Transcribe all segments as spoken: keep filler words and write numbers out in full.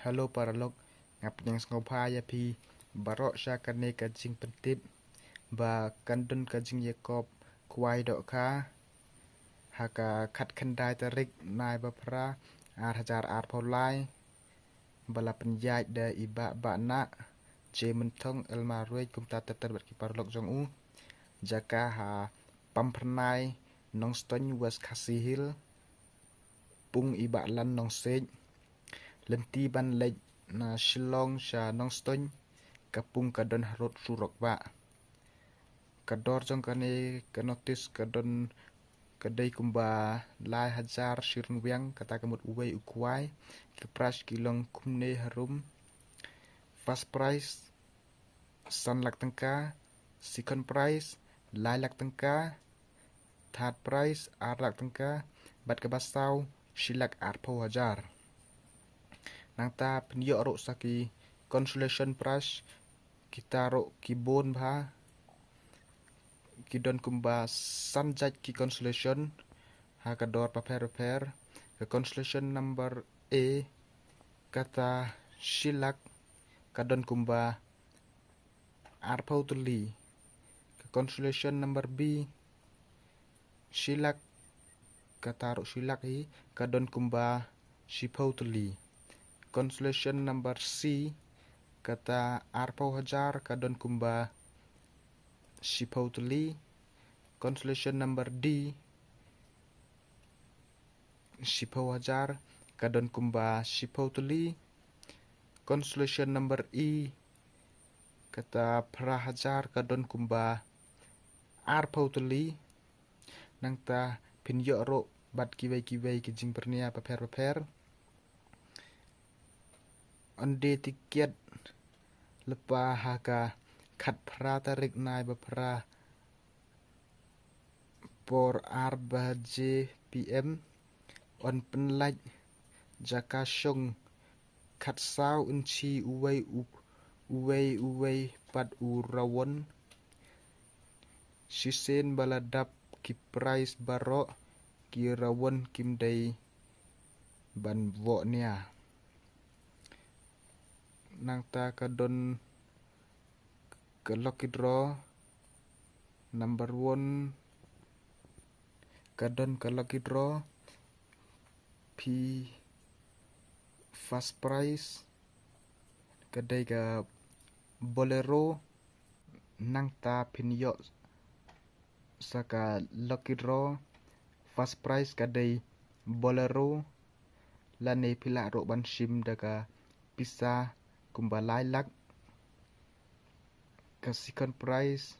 Hello paralok, nga pdiang sngewbha ïa phi baroh sha kane ka jingpyntip ba kan don ka jingïakop khwai dohkha ha ka khatkhyndai tarik nai ba phra ar hajar arphew lai, ba la pynïaid da i Bah Bahnah J Mynthong Elma Ruej, kumta ter ter bad ki paralok jong u. Jaka ha Pamphyrnai, Nongstoiñ, West Khasi Hills. Pung i Bah Lan Nongsiej. Lynti ban leit na Shillong sha Nongstoiñ, ka pung ka don harud surok bah. Ka dor jong kane ka notis ka don, ka dei kumba lai hajar shi ryngwiang, kata ka mut uwei u khwai. Ki prize ki long kumne harum: first prize san lak tyngka, second prize lai lak tyngka, third prize ar lak tyngka, bad kaba saw shi lak arphew hajar. Nangta phin ïoh ruh sa ki consolation prize, kita ruh ki bun bha. Ki don kumba san jait ki consolation ha ka dor bapher bapher. Ka consolation number A, kata shi lak, ka don kumba arphew tylli. Ka consolation number B, shi lak, kata ruh shi lak hi, ka don kumba shiphew tylli. Consolation number C, kata arphew hajar, ka don kumba shiphew tylli. Consolation number D, shiphew hajar, ka don kumba shiphew tylli. Consolation number E, kata phra hajar, ka don kumba arphew tylli. Nangta phin ïoh ruh bad kiwei kiwei ki jingpyrnia bapher bapher. Yn die tiket lypa ha ka khatphra tarik nai ba phra por ar baje P M. Yn pynlait jaka shong khatsaw inchi uwei u, uwei uwei pat u rawon. Shisien ba la dap ki prize baroh, ki rawon kim dei ban voh nia. Nangta ka don ka lucky draw number one, ka don ka lucky draw, phi first prize ka dei ka Bolero. Nangta phin ïoh sa ka lucky draw, first prize ka dei Bolero, lane phi lah ruh ban shim da ka pisa kumba lai lak. Ka second prize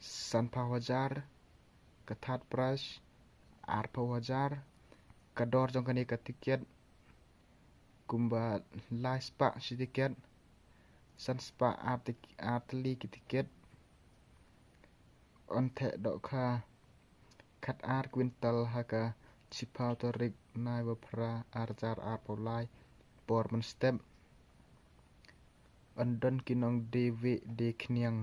sanphew hajar, ka third prize arphew hajar. Ka dor jong kane ka tiket kumba lai spah shi tiket, san spah ar tik-, ar tylli ki tiket. Yn theh dohkha khat ar kwintal ha ka shiphew tarik nai ba phra ar hajar arphew lai por mynstep. Yn don ki nongdie wieh die khñiang.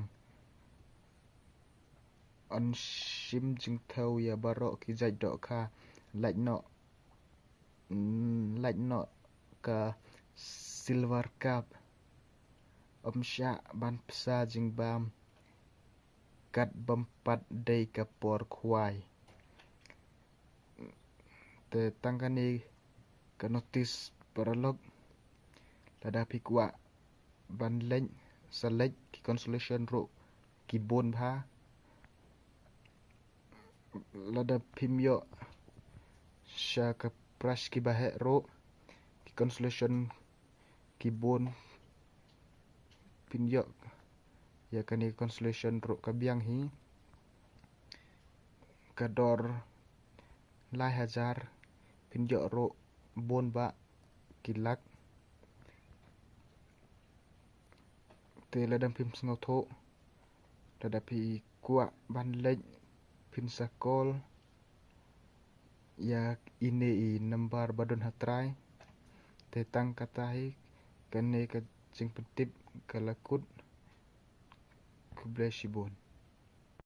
Yn shim jingthew ïa baroh ki jait dohkha, lait noh, mm, lait noh ka Silver Cup. Ym shah ban pynsa jingbam kat bym pat dei ka por khwai. Te tang kane ka notis paralok, lada phi kwah ban leit sa leit, ki consolation ruh ki bun bha. Lada phim ïoh sha ka prize kiba heh ruh, ki consolation ki bun, phin ïoh ïa kane consolation ruh ka biang hi, ka dor lai hajar, phin ïoh ruh bun bah ki lak. Te lada phim sngewthuh, lada phi kwah ban leit, phin sa call ïa ine i number ba don ha trai. Te tang kata hi, kane ka jingpyntip ka la kut. Khublei shibun.